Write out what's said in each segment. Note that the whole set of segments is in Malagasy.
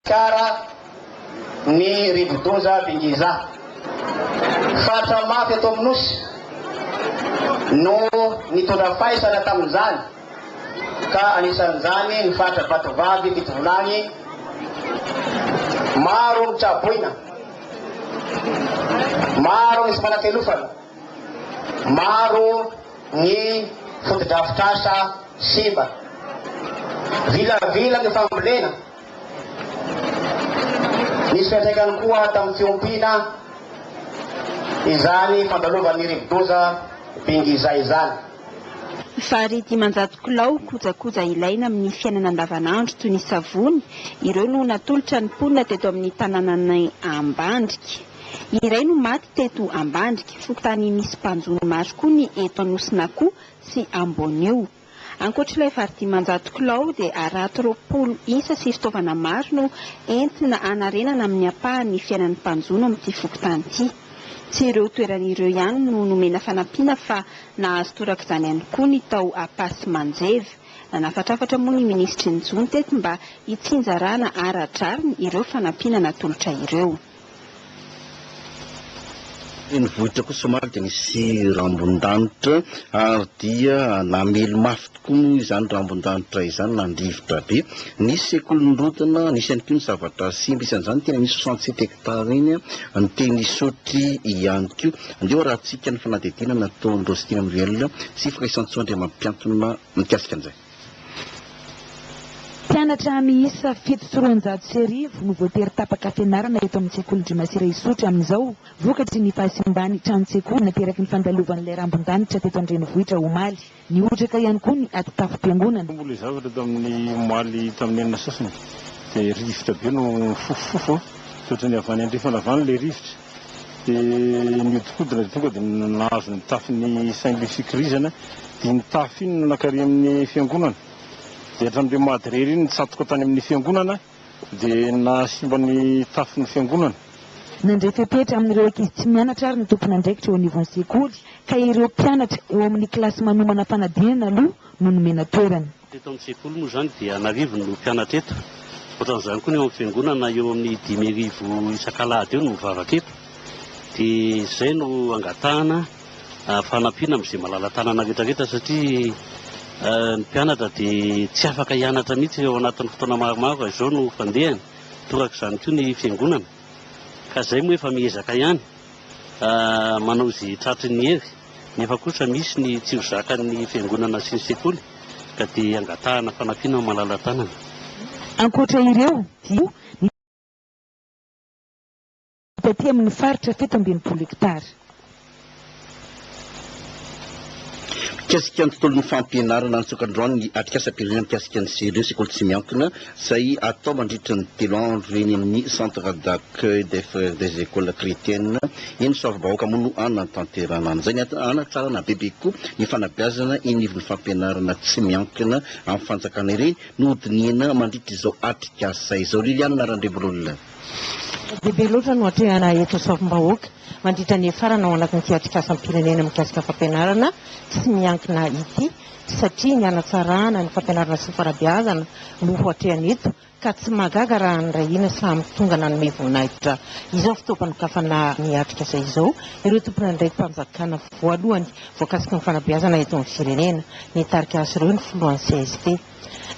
Madagasikara ny rivodoza Bingiza. Faritra mafy eto amin'ny Nosy no nitondra faisana tamin'izany ka anisan'izany ny faritra Vatovavy Fitovolagny, maro ny traboina, maro ny tsy manan-kialofana, maro ny fotodrafitrasa simba, vilavila ny fambolena. Nisy fiantraikany koa tamin'ny fiompiana izany fandalovan'ny rivodoza Bingiza izany. Vary 500 kilao, kojakoja ilaina amin'ny fiainana andavanandro toy ny savony, ireo no natolotra ny mponina teto amin'ny tanànan'i Ambandrika. Iray no maty teto Ambandrika, fokontany misy mpanjono maro koa ny eto Anosinakoho sy Ambonio. Ankoatr'ilay vary 500 kilao dia harato 20 isa sy fitaovana maro no entina hanarenana amin'ny ampahany ny fiainan'ny mpanjono amin'ity fokontany ity. Tsy ireo toerana ireo ihany no nomena fanampiana fa nahazo torak'izany ihany koa ny tao Ampasimanjeva. Nanafatrafatra moa ny minisitry ny jono teto mba hitsinjarana ara-drariny ireo fanampiana natolotra ireo. Renivohitra kosa omaly dia nisy rambon-danitra ary dia namely mafy tokoa moa izany rambon-danitra izany nandrivotra be. Nisy sekoly nirodana, nisy ihany koa ny zavatra simba, isan'izany teny amin'ny 67 hectares iny, ny teny Isotry ihany koa. Andeha ho arahantsika ny fanadihadiana nataon'i Rostina Muriel sy Firaisan-tsoa Andriamampiantona mikasika an'izay. Mpianatra miisa 1207 no voatery tapaka fianarana eto amin'ny sekolin-dry Masera Isotry amin'izao, vokatry ny fahasimban'ny tranon-tsekoly nateraky ny fandalovan'ilay rambon-danitra teto an-drenivohitra omaly. Nihotraka ihany koa ny ati-tafom-piangonana. Ilay zavatra tamin'ny omaly tamin'ny enina sasany dia rivotra be no nifofofofo an, ohatran'ny avy any andrefana avy any ilay rivotra dia nihodinkodina dia tonga dia nahazo ny tafon'ny Saint Lucie Kirizana dia iny tafo iny no nankary amin'ny fiangonana. Dia hatramin'ireo madre ireny nitsatoka tany amin'ny fiangonana dia nahasimba ny tafon'ny fiangonana. Nandray fepetra amin'ireo ankizy tsy mianatra ary ny tompon'andraikitra eo anivon'ny sekoly ka ireo mpianatra eo amin'ny kilasy manomana fanadinana aloha no nomena toerana. Eto amin'ny sekoly moa izany dia an'arivony no mpianatra eto. Ohatran'izany koa ny eo amin'ny fiangonana eo amin'ny 5000 isak'alahady eo no mivavaka eto. Dia izay no angatahana. fanampiana amin'izay malala-tanana rehetra rehetra satria ny mpianatra dia tsy afaka hianatra mihitsy ao anatin'ny fotoana maromaro raha izao no fandehany, torak'izany koa ny fiangonana ka izay moa efa miezaka ihany manao izay tratry ny hery nefa kosa misy ny tsy ho zakan'ny fiangonana sy ny sekoly ka dia angatahana fanampiana amin'ny malala-tanana. Ankoatra ireo dia ny. Taty amin'ny faritra 67 hektara. Mikasika ny tontolon'ny fampianarana, nitsoaka androany ny atrikasam-pirenena mikasika ny CLE, sekoly tsy miankina, izay atao mandritra ny telo andro eny amin'ny Centre d'accueil des frères des écoles chrétiennes eny Soavimbahoaka moa no hanatanterahana an'izay. Ny hanatsarana bebe kokoa ny fanabeazana eny anivon'ny fampianarana tsy miankina amin'ny fanjakana ireny no hodinihina mandritra izao atrikasa izao. Liliana Randriambololona. Lehibe loatra no atrehana eto Soavimbahoaka mandritra ny hefarana ao anatin'ity atrikasam-pirenena mikasika fampianarana tsy miankina ity satria ny hanatsarana ny fampianarana sy ny fanabeazana no ho atrehana eto ka tsy mahagaga raha niray hina samy tonga nanome voninahitra izao fotoam-panokafana ny atrikasa izao ireo tompon'andraiki-panjakana voalohany voakasiky ny fanabeazana eto amin'ny firenena. Nitarika azy ireo ny filohan'ny cst.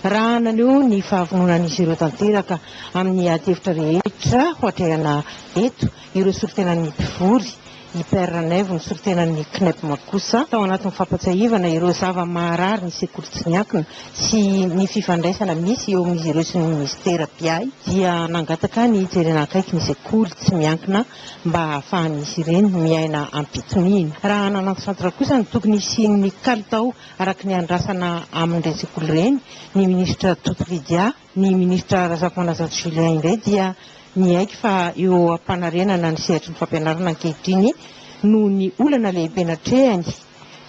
Raha naneho ny fahavononan'izy ireo tanteraka amin'ny adihevitra rehetra ho atrehana eto ireo solontenan'ny mpivory, i Père Ranaivo ny solontenan'ny Cnepm kosa, tao anatin'ny fampatsiahivana ireo zava-maharary ny sekoly tsy miankina sy ny fifandraisana misy eo amin'izy ireo sy ny minisitera mpiahy dia nangataka ny hijerena akaiky ny sekoly tsy miankina mba hahafahan'izy ireny miaina am-pitoniana. Raha nanantitrantitra kosa ny tokony hisian'ny kalitao Araka ny andrasana amin'ireny sekoly ireny, ny minisitra Toto Lydia, ny minisitra Razafimananjato Julien indray dia niaiky fa eo am-panarenana ny sehatry ny fampianarana ankehitriny noho ny olana lehibe natrehany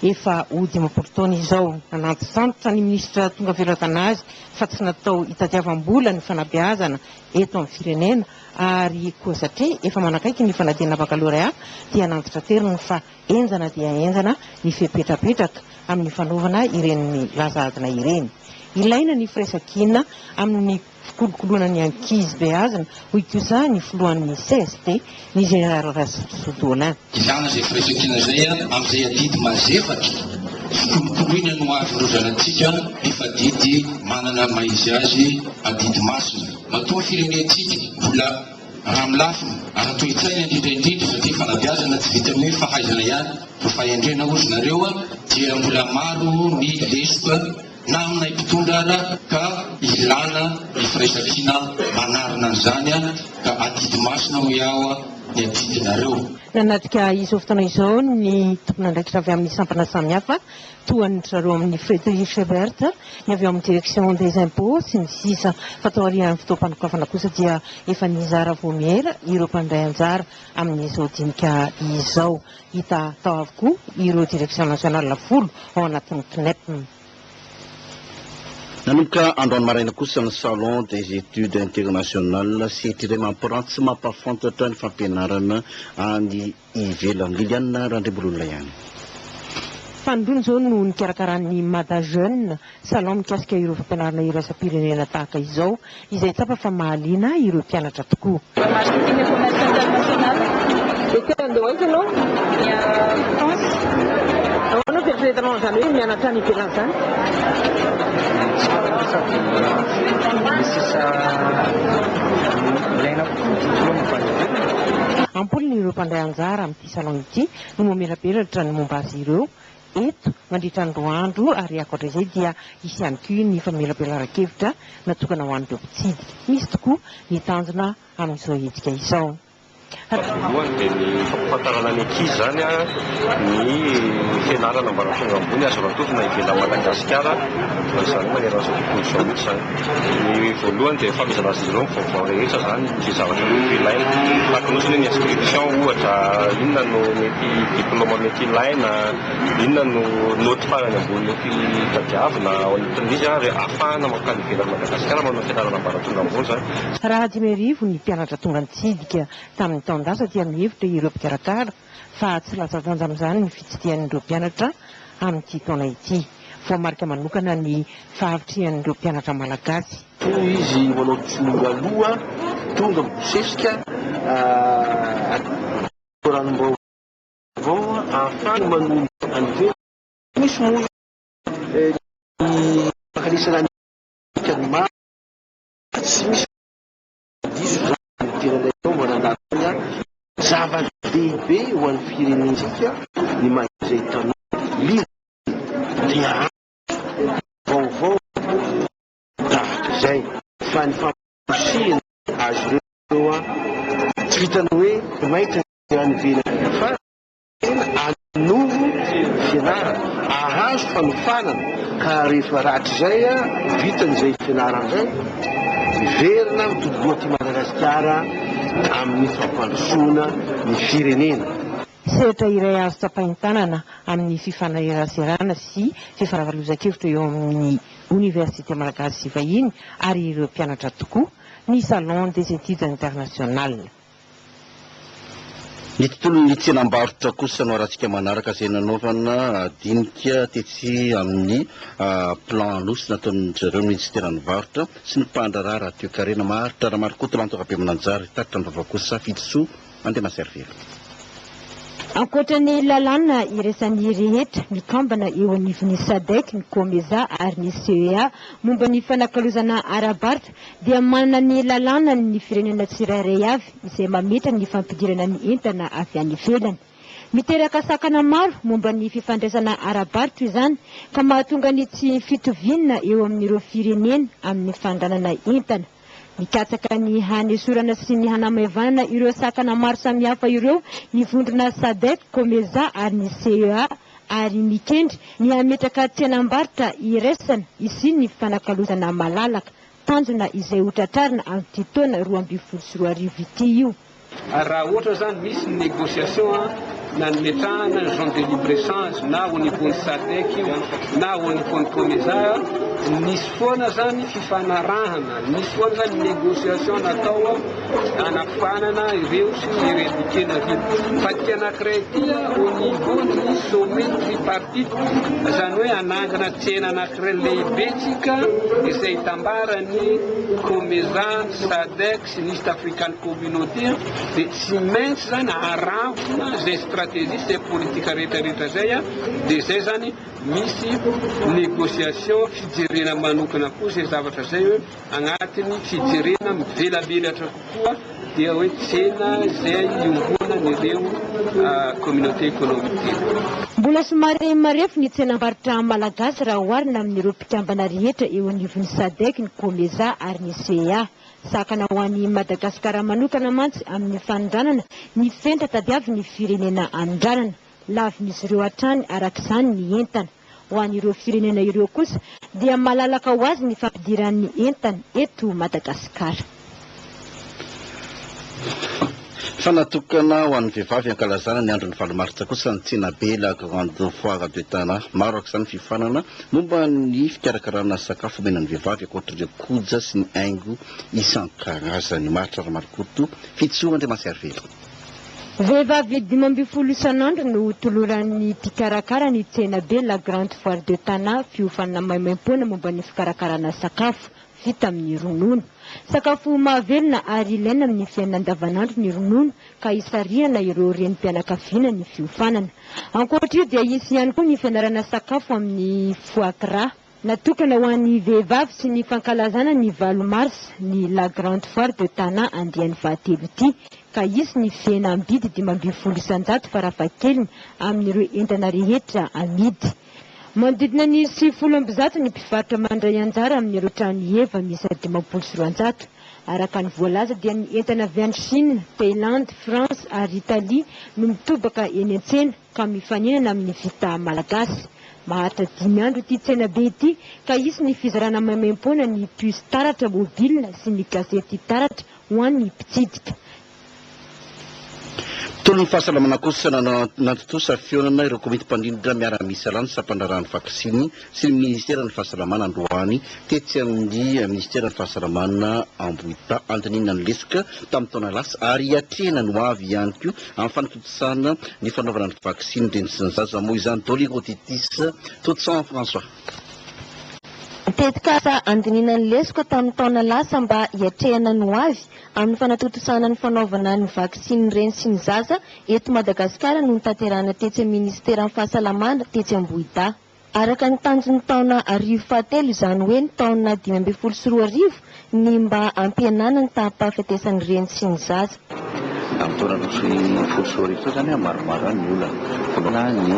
efa ho 50 taona izao. Nanantitrantitra ny minisitra Tongavelo Athanase fa tsy natao hitadiavam-bola ny fanabeazana eto amin'ny firenena ary koa satria efa manakaiky ny fanadinana bakalorea dia nantitrateriny fa Henjana dia henjana ny fepetra apetraka amin'ny fanaovana ireny laza adina ireny. Ilaina ny firaisankina amin'ny fikolokoloana ny ankizy beazina, hoy kosa ny filohan'ny cst, ny Général Rasoa Dolin. Ilana izay firaisankina izay amin'izay adidy mazefatra fikolokoloina ny hoavin'ireo zanatsika nefa adidy manana ny maha izy azy, adidy masina. Matoa ny firenentsika mbola raha amin'ny lafiny ara-toe-tsaina indrindra indrindra satria fanabeazana tsy vitan'ny hoe fahaizana ihany fa fahendrena hozy nareo dia mbola maro ny lesoka na aminay mpitondra ara ka ilana ny firaisankina manarina an'izany ka adidy masina hoy aho ny adidinareo. Nanatrika izao fotoana izao ny tompon'andraikitra avy amin'ny sampana samihafa toa an-dry zareo amin'ny Friedrich Ebert, ny avy ao amin'ny Direction des Impôts sy ny sisa Fa taorian'ny fotoam-panokafana kosa dia efa nizara voamiera ireo mpandray anjara amin'izao dinika izao. Hita tao avokoa ireo Direction Nationale folo ao anatin'ny CNEPM. Nanomboka androany maraina kosa ny Salon des études internationales, sehatra iray mampiranty sy mampahafantatra ny fampianarana any ivelany. Liliane Randriambololona ihany. Fanindroany izao no nikarakaran'ny Mada Jeune salon mikasika ireo fampianarana iraisam-pirenena tahaka izao, izay tsapa fa mahaliana ireo mpianatra tokoa. Marketing et commerce international. Dia te handeha ho aiza ianao? Any France. Ahoana no fieritreretanao an'izany hoe mianatra any ivelany izany? Tsara be sady ny sisa ilaina kokoa ny diplôme avy any ivelany. Am-polony ireo mpandray anjara amin'ity salon ity no mamelabelatra ny momba azy ireo eto mandritra ny roa andro ary ankoatra izay dia hisy ihany koa ny famelabelaran-kevitra natokana ho an'ireo mpitsidika. Misy tokoa ny tanjona amin'izao hetsika izao. Voalohany dia ny fampahafantarana ny ankizy izany ny fianarana ambaratonga ambony azo rantovina ivelan'i Madagasikara fa izany hoe manerana izao tontolo izao mihitsy izany. Ny voalohany dia fanomezana azy ireo ny vaovao rehetra izany, izay zavatra mety ilaina. Tahaka ny ohatrany hoe ny inscription ohatra, inona no mety diplôme mety ilaina, inona no naoty farany ambony mety tadiavina ao anatin'izy izy ary ahafahana mankany ivelan'i Madagasikara manao fianarana ambaratonga ambony izany. Raha 55 ny mpianatra tonga nitsidika tamin'ny taon-dasa dia mihevitra ireo mpikarakara fa tsy latsa-danja amin'izany ny fitsidihan'ireo mpianatra amin'ity taona ity. Voamarika manokana ny fahavitrihan'ireo mpianatra malagasy. Toa izy manao tonga aloha, tonga mibosesika ranom-baovao ahafahany manohy any ivelany. Misy moa ny fankanesana any ny maro, tsy misy diso izany ny tenanay ao mananarana. Zava-dehibe ho an'ny firenentsika ny maha izay tanora liana dia vaovao tahaka izay fa ny famporisihina azy ireo tsy vitan'ny hoe maika any ivelany fa tena hanovo fianarana, hahazo fanofanana ka rehefa rahatrizay vitany izay fianarana izay miverina mitodi-doha aty Madagasikara amin'ny fampandrosoana ny firenena. Sehatra iray azo tsapain-tanana amin'ny fifaneraserana sy fifanakalozan-kevitra eo amin'ny oniversite malagasy sy vahiny ary ireo mpianatra tokoa ny Salon des études internationales. Ny tontolon'ny tsenam-barotra kosa no arahantsika manaraka izay nanaovana dinika tetsy amin'ny Plan Anosy nataon-dry zareo minisiteran'ny varotra sy ny mpandraharaha ara-toekarena maharitra Ramarikoto Lanto Rabemananjary tatitra ny vaovao kosa Fidisoa Andriamasarivelo. Ankoatra ny lalàna iraisan'ny rehetra mikambana eo anivon'ny Sadec, ny Comesa ary ny CEA momba ny fanakalozana ara-barotra dia manana ny lalànany ny firenena tsirairay avy izay mametra ny fampidirana ny entana avy any ivelany. Miteraka sakana maro momba ny fifandraisana ara-barotra izany ka mahatonga ny tsy fitoviana eo amin'ireo firenena amin'ny fandranana entana. Mikatsaka ny hanesorana sy ny hanamaivanana ireo sakana maro samihafa ireo ny vondrona Sadec, Comesa ary ny CEA ary mikendry ny hametraka tsenam-barotra iraisana hisian'ny fifanakalozana malalaka. Tanjona izay ho tratrarina amin'ity taona 2012 ity io. Ary raha ohatra zany misy ny négociation an. Na nimetrahana ny zone de libre échange na au niveau ny SADC io na au niveau ny COMESA, nisy foana zany fifanarahana, nisy foana zany négociation natao hanafoanana ireo sy éradiquer-na ireo. Fa ity anankiray ity au niveau ny sommet tripartite, zany hoe hanangana tsena anankiray lehibe tsika izay itambaran'ny COMESA, SADC, sy ny East African Communauté dia tsy maintsy zany aravona zay stratégie sy zay politique rehetra rehetra zay dia zay zany misy négociation fijerena manokana koa zay zavatra zay hoe agnatiny fijerena mivelabelatra kokoa dia hoe tsena zay iombonan'ireo communauté économique ireo. Mbola somary marefo ny tsenam-barotra malagasy raha oharina amin'ireo mpikambana rehetra eo anivon'ny Sadec, ny Comesa ary ny CEA. Sakana ho an'i Madagasikara manokana mantsy amin'ny fanondranana ny fenitra tadiavin'ny firenena anondranana. Lavin'izy ireo hatrany araka izany ny entana. Ho an'ireo firenena ireo kosa dia malalaka ho azy ny fampidiran'ny entana eto Madagasikara. Fa natokana ho an'ny vehivavy hankalazana ny andron'ny valo martsa kosa ny tsenabe La Grande Foire de Tana. Maro araka izany ny fiofanana momba ny fikarakarana sakafo omena ny vehivavy ankoatr'ireo koja sy ny haingo isan-karazany. Maharitra Ramarikoto, Fitsoa Andriamasiarivelo. Vehivavy 15 isan'andro no toloran'ny mpikarakara ny tsenabe La Grande Foire de Tana fiofanana maimaimpoana momba ny fikarakarana sakafo. vita amin'ny ronono. Sakafo mahavelona ary ilaina amin'ny fiainana andavanandro ny ronono ka hisarihana ireo renim-pianakaviana ny fiofanana. Ankoatra io dia hisy ihany koa ny fianarana sakafo amin'ny foie gras. Natokana ho an'ny vehivavy sy ny fankalazana ny valo marsa ny La Grande Foire de Tana andiany fahatelo ity ka hisy ny fihenam-bidy 15% farafahakeliny amin'ireo entana rehetra amidy. Manodidina ny 190 ny mpivarotra mandray anjara amin'ireo trano heva miisa 250. Araka ny voalaza dia ny entana avy any Chine, Thaïlande, France ary Italie no mitobaka eny an-tsena ka mifaninana amin'ny vita malagasy. Maharitra dimy andro ity tsenabe ity ka hisy ny fizarana maimaimpoana ny puce taratra mobile sy ny gazety taratra ho an'ny mpitsidika. Tolon'ny fahasalamana kosa nanatontosa fihaonana ireo komity mpandrindra miara-misalahy ny sampandraharahan'ny vaksiny sy ny minisiteran'ny fahasalamana androany tetsy amin'ny minisiteran'ny fahasalamana Ambohidahy handinihina ny lesoka tamin'ny taona lasa ary hiatrehana ny hoavy ihany koa amin'ny fanatontosana ny fanaovana ny vaksiny reny sy ny zaza moa izany Dolly Rotitis Totsan François. Tetikasa handinihina ny lesoka tamin'ny taona lasa mba hiatrehana ny hoavy amin'ny fanatontosana ny fanaovana ny vaksinin'ny reny sy ny zaza eto Madagasikara no notanterahina tetsy amin'ny Minisiteran'ny Fahasalamana tetsy Ambohidahy. Araka ny tanjon'ny taona arivo fahatelo izany hoe ny taona 2015 ny mba hampihenana ny taham-pahafatesan'ny reny sy ny zaza. Amin'ny taona 2012 teo izany maromaro ihany ny olana. Voalohany ny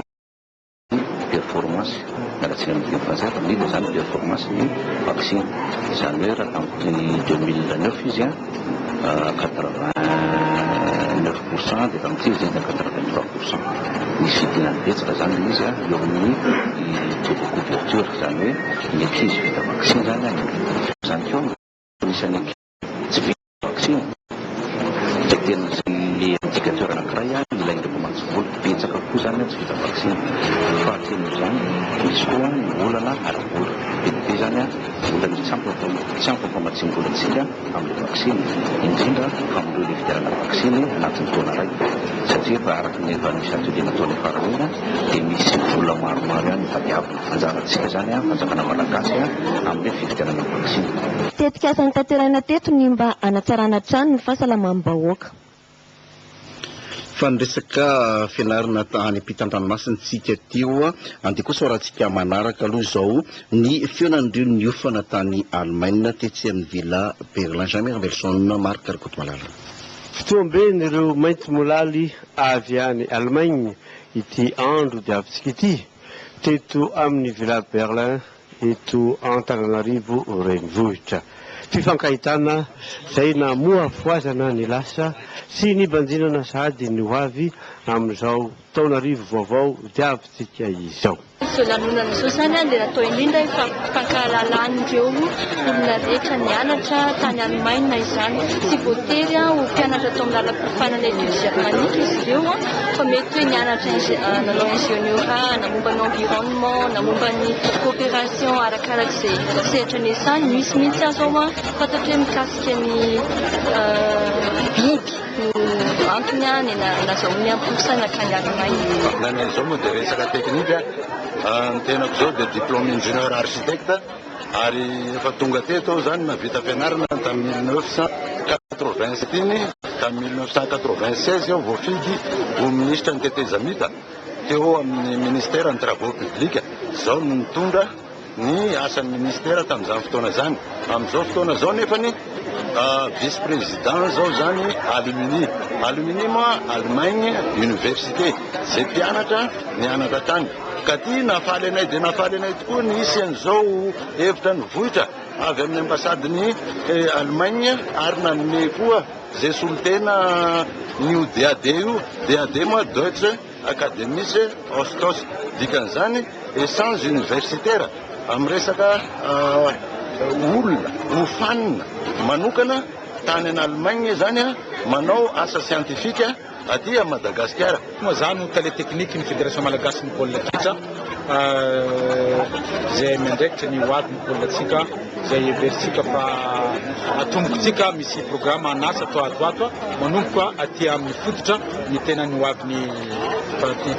performance, miala tsiny amin'ny teny frantsay fa midina izany performance ny vaksiny. Izany hoe raha tamin'ny 2009 izy an, 89 pour cent dia tamin'ity izy entina 83 pour cent. Nisy fidinany betsaka izany ilay izy an, eo amin'ny taux de couverture, izany hoe ny ankizy vita vaksiny izany an, izany koa no isan'ny ankizy tsy vita vaksiny dia tena le indicateur anankiray ilain'ireo mpamatsy vola. Betsaka koa izany tsy vita vaksiny. Fahatelon'izany, misy koa ny olana ara-bola. Be dia be izany vola tsy ampy tsy ampy ny famatsiam-bolantsika amin'ilay vaksiny, indrindra amin'ireo ilay fividianana vaksiny anatin'ny taona iray. Satria efa araka ny efa nisy atelier nataonay farany iny dia misy vola maromaro ihany tadiavina. Anjarantsika izany fanjakana malagasy amin'ny fividianana vaksiny. Tetikasa notanterahina teto ny mba hanatsarana hatrany ny fahasalamam-bahoaka. Fa ny resaka fianarana any ampitan-dranomasina tsika teo, andeha kosa ho rahantsika manaraka aloha izao ny fihaonan'ireo niofana tany Alemaina tetsy amin'ny Villa Berlin. Jean Mirabelson, Marc Rakotomalala. Fotoam-ben'ireo maintimolaly avy any Allemagne ity andro diavintsika ity. teto amin'ny Villa Berlin eto Antananarivo renivohitra. Fifankahitana izay namohafohazana ny lasa sy nibanjinana sahady ny ho avy amin'izao taonarivo vaovao diavintsika izao. Izao lanonana izao izany dia natao indrindra hifankahalalan'ireo olona rehetra nianatra tany Allemagne izany. Tsy voatery ho mpianatra tao amin'ny lalam-piofanana études germaniques izy ireo fa mety hoe nianatra nanao ingénierat na momba ny environnement na momba ny coopération arakarak'izay sehatra niasany. Misy mihitsy aza ao fantatro hoe mikasika ny biby no antony nazahoany bourse nankany Allemagne. Ny anay izao moa dia resaka teknika, ny tenako izao dia diplôme ingénieur architecte ary efa tonga teto aho izany nahavita fianarana tamin'ny 1987 iny, tamin'ny 1996 aho voafidy ho minisitra ny tetezamita teo amin'ny ministère ny travaux publics, izao no nitondra ny asan'ny ministera tamin'izany fotoana izany. Amin'izao fotoana izao nefany vice président izao izany alumni. Alumni moa Allemagne université izay mpianatra nianatra tany. Ka ty nahafaly anay dia nahafaly anay tokoa ny hisian'izao hevitra nivoitra avy amin'ny ambasadin'i Allemagne ary nanome koa izay solontena ny DAD io. DAD moa Deutsche Akademische Austausch, dikan'izany échange universitaire amin'ny resaka olona nofanina manokana tany any Allemagne izany manao asa siantifika aty Madagasikara. Moa za no tale tekniky ny Federation Malagasy ny baolina kitra izay miandraikitra ny ho avy ny baolina tsika izay heverintsika fa atombokontsika misy programa an'asa atao ato ato manomboka aty amin'ny fototra ny tena ny ho avin'ny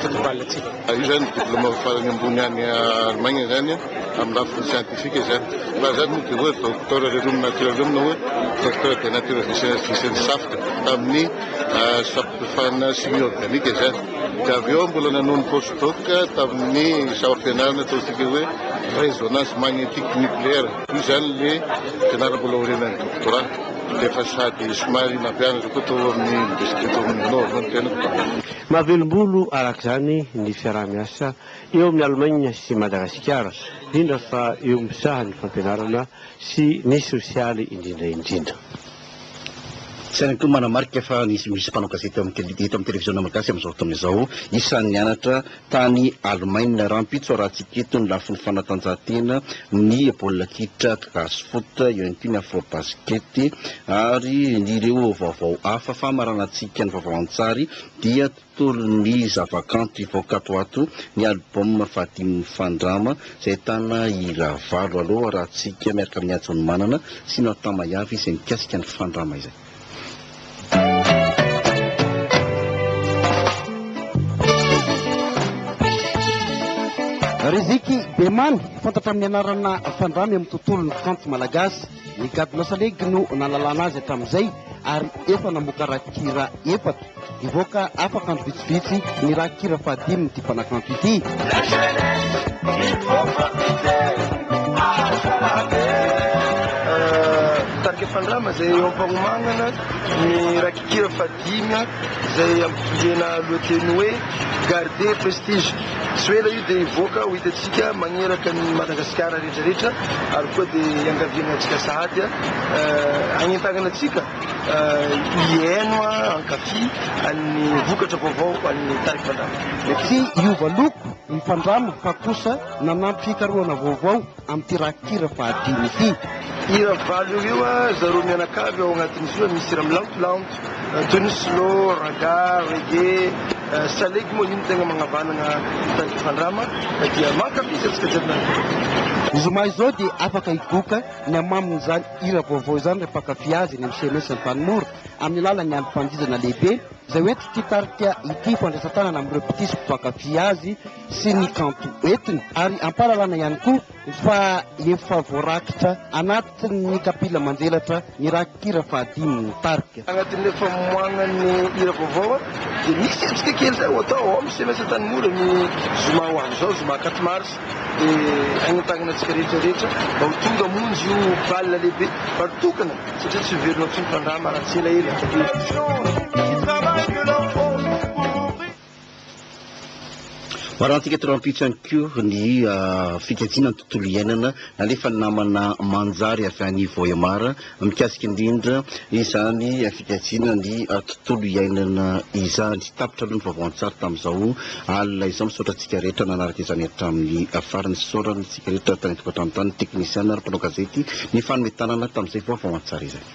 football tsika. Io zany diplôme farany ambony any Allemagne zany amin'ny lafiny scientifique zany. Raha zany moa dia hoe docteur rerum naturalum na hoe docteur de nature wissenschaft tamin'ny sampana chimie organique zany. Dia avy eo mbola nanao ny post doc tamin'ny sampam-pianarana ataontsika hoe résonance magnétique nucléaire. Io zany le fianarana mbola aorianan'ny doctorat. Dia efa sady somary nampianatra koa tao amin'ny université tao amin'ny Nord ny tenako. Mahavelom-bolo araka izany ny fiaraha-miasa eo amin'i Allemagne sy Madagasikara, indrindra fa eo amin'ny sahan'ny fampianarana sy ny sosialy indrindra indrindra. Tsy ihany koa manamarika fa nisy misy mpanao gazety eto amin'ny televiziona malagasy amin'izao fotoana izao isan'ny nianatra tany Alemaina. Rahampitso arahantsika eto ny lafiny fanatanjahantena, ny baolina kitra, gasy foot, eo ihany koa ny afro-basket ary ireo vaovao hafa. Famaranantsika ny vaovao an-tsary dia Tontolon'ny zavakanto hivoaka ato ho ato ny album fahadimin'ny Fandrama izay ahitana hira valo. Aleo arahantsika miaraka amin'i Hajo Manana sy Nathan Maiavy izay mikasika ny Fandrama izay. Riziky Bemamy, fantatra amin'ny anarana Fandrama eo amin'ny tontolon'ny kanto malagasy. Ny gadona salegy no nahalalana azy hatramin'izay ary efa namoaka rakikira efatra. Hivoaka afaka andro vitsivitsy ny rakikira fahadimin'ity mpanakanto ity. Tarika Fandrama izay eo am-pagnomagnana ny rakikira fahadimy izay ampivoriana lohateny hoe Garder Prestige. Tsy ho ela io dia hivoaka ho hitantsika magneraka an'i Madagasikara rehetra rehetra ary koa dia iangaviana antsika sahady hagnentagnana antsika hihaino hankafy an'ny vokatra vaovao an'ny tarika Fandrama. Tsy hiova loko ny Fandrama fa kosa nanampy fikarohana vaovao amin'ity rakikira fahadimy ity. Hira valo eo eo zareo mianakavy ao agnatin'izy io, misy hira milantolanto toy ny slow, ragga, reggae, salegy moa io no tegna magnavanagna tarika Fandrama dia mankafy antsika jiaby mianakavy. Ny zoma izao dia afaka higoka ny hamamin'izany hira vaovao izany ireo mpankafy azy eny amin'ny CMS Antanimora amin'ny alalan'ny androm-pandihizana lehibe izay hoentin'ity tarika ity fandraisan-tanana amin'ireo mpitia sy mpankafy azy sy ny kanto entiny ary ampahalalana ihany koa fa efa voarakitra anatin'ny kapila manjelatra ny rakikira fahadimin'ny tarika. Agnatin'ilay famoahana ny hira vaovao dia misy hetsika kely izay ho atao ao amin'ny CMS Antanimora ny zoma ho avy izao, zoma quatre mars, dia hagnentagnana antsika rehetra rehetra mba ho tonga hamonjy io bal lehibe, bal tokana satria tsy miverina intsony fandrama raha tsy elaela. Hoarahantsika eto rahampitso ihany koa ny fikajiana ny tontolo iainana nalefan'ny namana Manjary avy any Vohemar mikasika indrindra izany fikajiana ny tontolo iainana izany. Tapitra aloha ny vaovao an-tsary tamin'izao alina izao. Misaotra antsika rehetra nanaraka izany hatramin'ny farany. Isaorana antsika rehetra tany an-tokantrano tany, teknisiana ary mpanao gazety nifanome tanana tamin'izay vaovao an-tsary izay.